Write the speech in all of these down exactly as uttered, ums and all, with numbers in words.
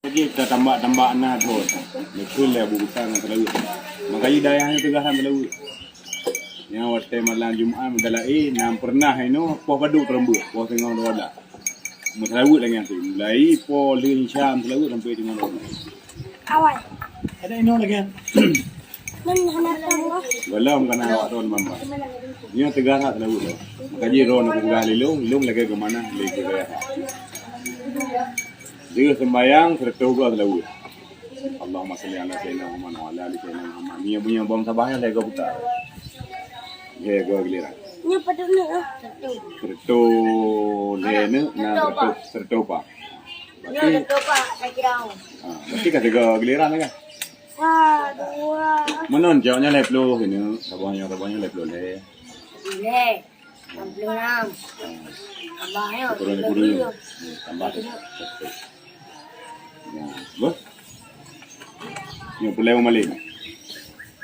Lagi ka tambak-tambak na thon. Beutôi lé Abu Buta ngon Seulaweuet. Maka i dayah nyoe teuga han Seulaweuet. Nyan watèe malam Jumat meudala'i, na peureunah inoe poh padub teureumbeuet, poh singoh dua blah. Meuseulaweuet lagèe nyan, mulai poh lheueh Isya meuseulaweuet sampai singoh dua blah. Awai. Ada inoe lagèe nyan. Nan hana tambah. Golom kana awak thon mamba. Nyoe teuga that seulaweuet. Maka jih droeneuh peugah lé lôn, lôn lagèe geumanah lé geumanah. Deuh sembayang, seureutôh goe seulaweuet. Allahumma shalli ala sayyidina Muhammad wa ala ali sayyidina Muhammad. Nyoe bunoe bom sabah nyan lhèe goe buka. Lhèe goe giliran. Nyoe padub nyoe, ah? Seureutôh lhèe nyoe, na seureutôh, seureutôh pa. Nyoe seureutôh pa, saya kira. Ah, berarti ka tiga giliran kan? Sa, dua. Meunan cok nyoe lhèe ploh ini, sabah nyoe, sabah nyoe lhèe ploh lhèe. Lhèe. Enam puluh enam. Tambah nyoe. Kurang tiga puluh. Tambah tu. Ya, beuh. Nyoe pulai malik.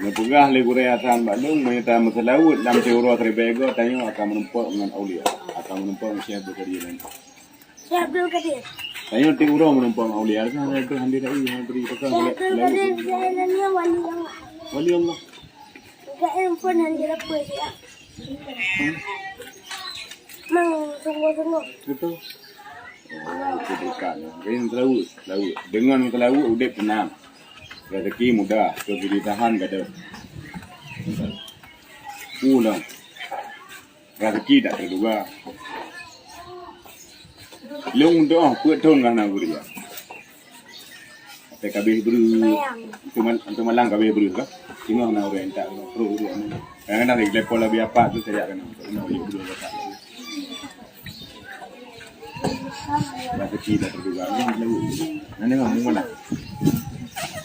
Neupeugah lé gurèe Hasan bak lôn, meunyoe tameuseulaweuet lam siuroe siribèe goe, tanyoe akan meurumpok ngon aulia, akan meurumpok ngon Syekh Abdul Qadir. Syekh Abdul Qadir. Tanyoe tiep uroe meurumpok ngon aulia, kan ada tu handi dai, handi dai. Syekh Abdul Qadir, Syekh Abdul Qadir, wali Allah. Wali Allah. Enggak, handphone hana dilepas, ya. Mang, sungguh-sungguh. Betul. Oh, itu bukan. Jadi, seulaweuet, seulaweuet. Dengan seulaweuet, udép tenang. Rezeki mudah, keugigihan gadoh. Pulang. Rezeki tak terduga. Lôn doa, peuet thon ka na gurèe. Tapi kabeh breuh. Bayang. Untuk mal-, untuk malam kabeh breuh kah? Singoh na ureueng tak, terus ureueng. Kadang-kadang lagi level lebih apa tu saya kena. Kena ureueng breuh tak. Rezeki dah terduga. Nanti ngomong mana?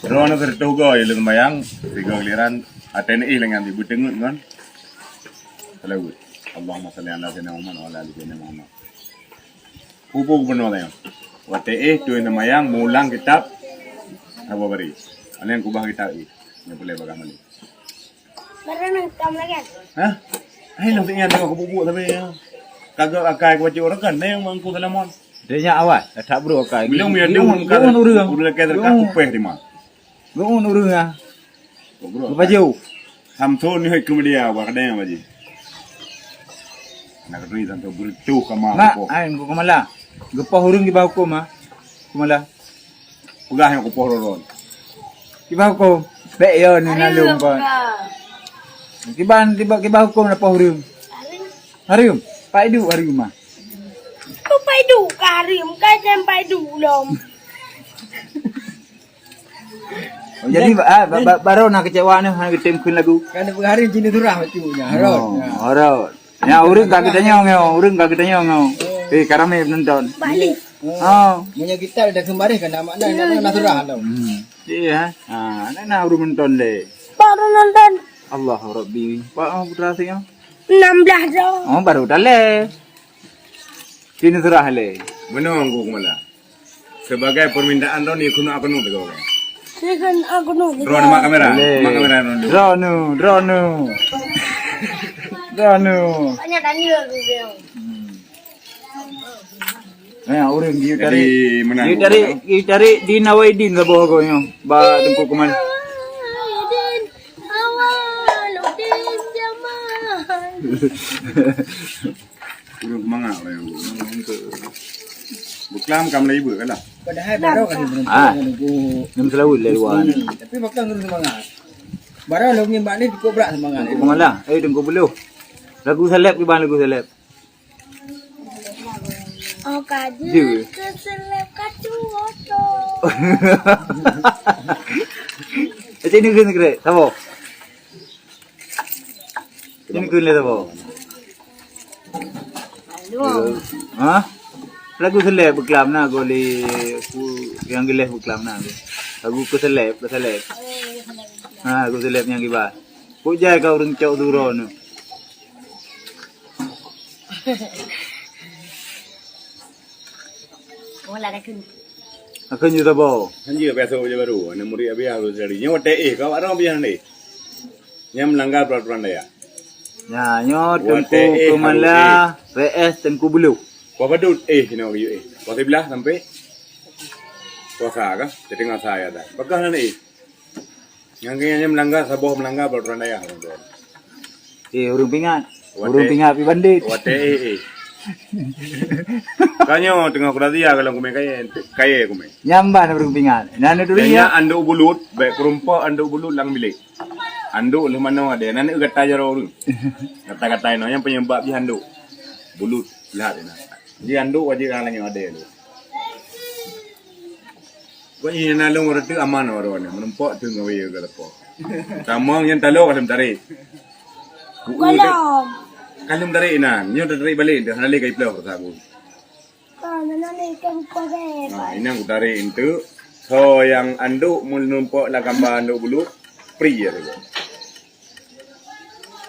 Droeneuh seureutôh goe ya lôn bayang, tiga giliran, ateueh nyan lagèe nyan beuteungeut ngon seulaweuet. Allahumma shalli ala sayyidina Muhammad wa ala ali sayyidina Muhammad. Peue gubunur nyan? Watèe éh tuan seumayang meuulang kitab Haba Bari. Alèh kubah kitab éh. Nyang peureulèe bagah malèe. Barang nang tam lagèe. Hah? Hai, nang sinyan tengok keubuk-buk tapi, ya. Kagak akai kubaca ureueng kan, neng mangku salamon. Dia nyak awai, dah tak bro akai. Bilong biar dia umum kan. Geuun ureueng. Udah lagi terkah kupeh di mah. Geuun ureueng ah. Bro. Baju. Samson ni hai kemudian, wah, kadang baju. Nak kena sampai bertuh kamar. Mak, ai, engkau kemala. Geupoh ureueng kiban huköm ah. Kemala. Peugah nyang kupoh roron. Kiban huköm. Bèk yo ni naleueng kon. Kiban, kiban, kiban huköm na poh hareuem. Hareuem. Pai duek hareuem mah. Tu pai duek ka hareuem, ka jem pai duek lom. Oh, jadi, ah, ba-, ba-, baru na kecewa ni, hana geutem kheun lagu. Kan peugah hareuem jinoe surah bacut nyan, harot. Oh, harot. Nyan, ureueng ka geutanyong nyoe, ureueng ka geutanyong nyoe. Eh, ka ramé penonton. Balik. Oh. Meunyoe kitab dah keumareh kan, makna, makna surah tu. Hmm. Iya, ha. Ha, na, na ureueng nonton lé. Baru nonton. Allah Rabbi. Pak, oh, putra singa. Enam belas dah. Oh, baru dah lé. Sini surah lé. Meunoe Teungku Keumala. Sebagai permintaan droeneuh keunoe keunoe tiga orang. Sikan aku nu. Droeneuh mak kamera. Boleh. Mak kamera droeneuh. Droeneuh, droeneuh. Droeneuh. Banyak tanya tu dia. Hmm. Eh, ureueng geuyue tarék. Jadi, menang. Geuyue tarék, geuyue tarék di Nawaidin saboh goe nyoe. Ba Teungku Keumala. Nawaidin, Awaludin Jamal. Ureueng seumangat ureueng nyan. Beuklam ka mulai ibeuk kan lah. Padahai baru kali berempat. Ah. Ngon Teungku. Enam seulaweuet lé luwa. Tapi bakal ureueng seumangat. Baru lôn ngieng bak ni cukup brat seumangat. Teungku Keumala, eh, Teungku Beuloh. Lagu saleb kiban lagu saleb. Oh, kaji ke saleb kacu oto. Eh, sini ke, sini ke, sabo. Ini keu lé sabo? Aduh. Ha? Lagu saleb beuklam na, goh lé ku nyang geuleh beuklam na. Lagu keu saleb, keu saleb. Ha, lagu saleb nyang kiban. Kok jai ka ureueng cok suro nyoe. Oh, lah dah kena. Akan juta bau. Hanjeuet biasa baju baru. Aneuk murit Abiah baru sehari. Nyoe watèe éh, kau arang Abiah ni. Nyang melanggar peraturan dayah. Nya, nyoe Teungku Keumala, V S Teungku Beuloh. Poh padum éh, nyoe geuyue éh. Poh siblah sampai. Puasa kah? Jadi ngasa ya dah. Peugah na ni. Nyang keu nyan meulanggar, saboh meulanggar, bak droe dayah. Eh, ureueng pingat. Watèe. Ureueng pingat pi bandit. Watèe, eh, eh. Ka nyoe teungoh kurazia golom kumè kayèe, kayèe kumè. Nyan ban ureueng pingat. Nyan tu. Nyan ya. Anduk bulut, bèk keurumpok anduk bulut lam bilék. Anduk lheueh manoe adèe, nan gata jaroe ureueng. Gata-gata inoe nyang penyebab jih anduk. Bulut, lahat inoe. Jih anduk wajéb nyang laén adèe tu. Kok nyan na lôn ureueng teuk aman waroe nyoe, meurumpok teuk ngon wayée keu leupah. Tamong nyan taloe ka lheueh tarek. Golom. Ka lheueh tarek inan, nyoe tatarek balek deuh, hana lé ka iploh sabu. Ka, na, na, na, ikan kuah deh. Nah, inan kutarek enteuk. Soe nyang anduk meurumpok lam kamba anduk bulut, pri ya tu.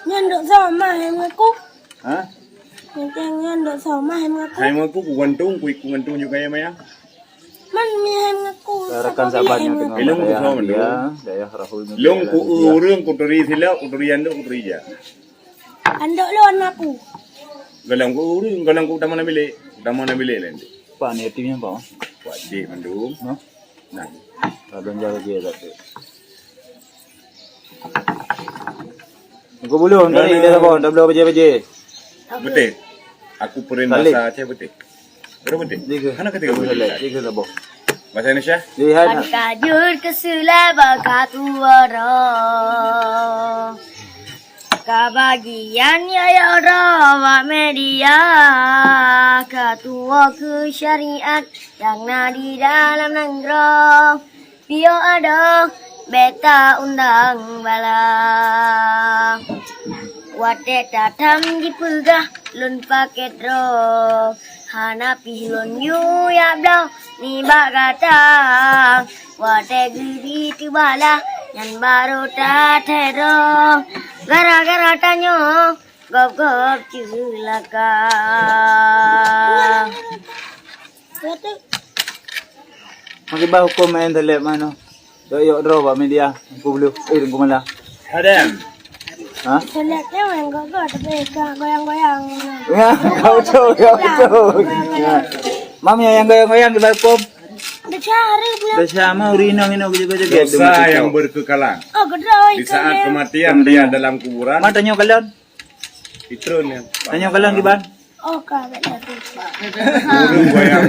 Nyan dok soe mah hai mengaku. Ha? Nyan dok soe mah hai mengaku. Hai mengaku ku gantung, ku, ku gantung juga ya, Maya. Man mi hai mengaku. Rakan sahabatnya tengah. Ilung ku soe mandum. Dayah Rahul. Lung ku ureueng, ku turi silap, ku turi anduk, ku turi ija. Anduk lôn aku. Galang ku ureueng, galang ku tamong lam bilék. Tamong lam bilék laén. Pak ni yatim nyan, Pak? Pak dik mandum. Nah. Nah. Abang jaga dia tak tu. Engkau bulu, engkau ni, dia sabar, tak bela baje-baje. Beuteh. Aku peurén bahasa Aceh beuteh. Beuteh. Tiga. Hana kata tiga beuteh. Tiga sabar. Bahasa Indonesia? Lihat. Ban ka jeuet keu seulaba ka tuwoe droe. Ka bagian yoyo droe bak media. Ka tuwoe keu syariat nyang na di dalam nanggroe. Piôh adoe beta undang bala. Watèe tatham jipeugah lôn paket droe, hana pih lôn yue jak bloe nibak gata. Watèe geuri teubalah nyan barô tathèe droe, gara-gara tanyoe gob-gob ceulaka. Makibah huköm main telek mano. Yok yok droe bak media. Aku belum. Eh, tunggu malah. Adam. Ha? Telek dia main gogor tapi goyang-goyang. Ya, kau tu, kau tu. Goyang-goyang. Mam ya yang goyang-goyang di balkon. Dah cari belum? Dah sama urino ngino kerja-kerja. Dosa yang berkekalan. Oh, gedra. Di saat kematian dia dalam kuburan. Matanya kalian. Itron ya. Tanyoe kalon kiban. Oh, ka, ka, ka. Ureueng goyang.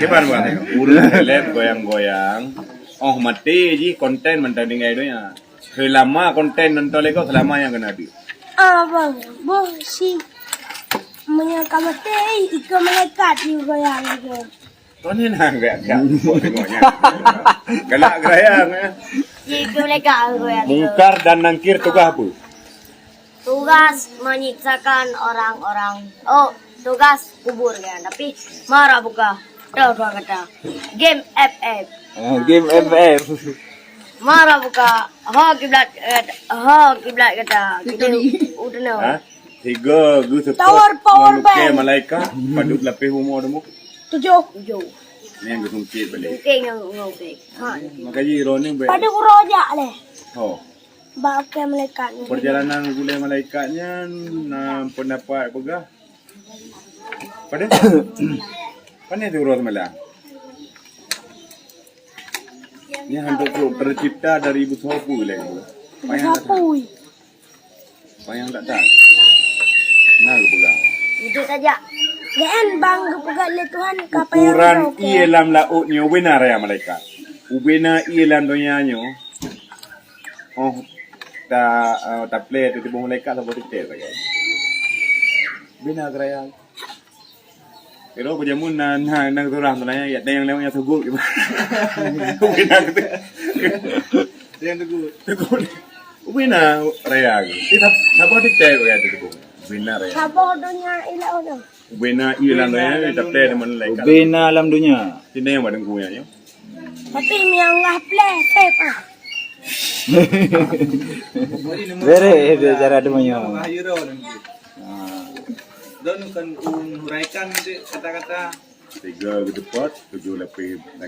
Kiban, Bang. Ureueng lep goyang-goyang. Oh, maté jih konten mantong tinggai donya. Seulama konten nonton lego, seulama nyang kena duit. Ah, bang. Boh si meunyoe ka maté, ikeu malaikat di goyang lego. Kau ni nah, gerak-gerak. Galak gerayang, eh. Ikeu malaikat goyang. Mungkar dan Nangkir tugas apa? Tugas menyiksakan orang-orang. Oh, tugas kubur kan. Tapi mara buka. Tahu dua kata. Game F F. Ah, game F F. Mara buka. Ho kiblat, eh, ho kiblat kata. Kita udah. Ha? Tiga gu sepak. Tower power bank. Malaikat padub lapis umur demo. Tujuh. Tujuh. Ni yang gesungkit balik. Sungkit yang ngau. Ha. Makanya ironik baik. Pada urojak leh. Oh. Bak malaikat ni. Perjalanan gulai malaikat nyan, na pendapat peugah. Pada? Pada tu urus malam. Ni hantu tu tercipta dari ibu sapu lagi. Ibu sapu. Payang tak tak. Nah, geupeugah. Itu saja. Gen bang geupeugah lé Tuhan ka payang. Ukuran ie lam laôt nyoe beuna raya malaikat. Ubena ie lam donya nyoe. Oh, ta, uh, taplé tu tuboh malaikat saboh titek sagai. Bina geraya. Kira apa jamun na na na surah tu nanya ya yang lewat yang tegur gitu. Bina gitu. Yang tegur. Tegur. Bina raya gitu. Kita saboh titek ya tegur. Bina raya. Saboh donya ila udah. Ubena ie lam donya, tapi ada malaikat. Ubena lam donya. Sini yang badan kuya nyo. Tapi miang lah pleh, sep ah. Bere, eh, cara tu nyo. Ah. Don kan uraikan kata-kata. Tiga geudepat, tujuh lapis.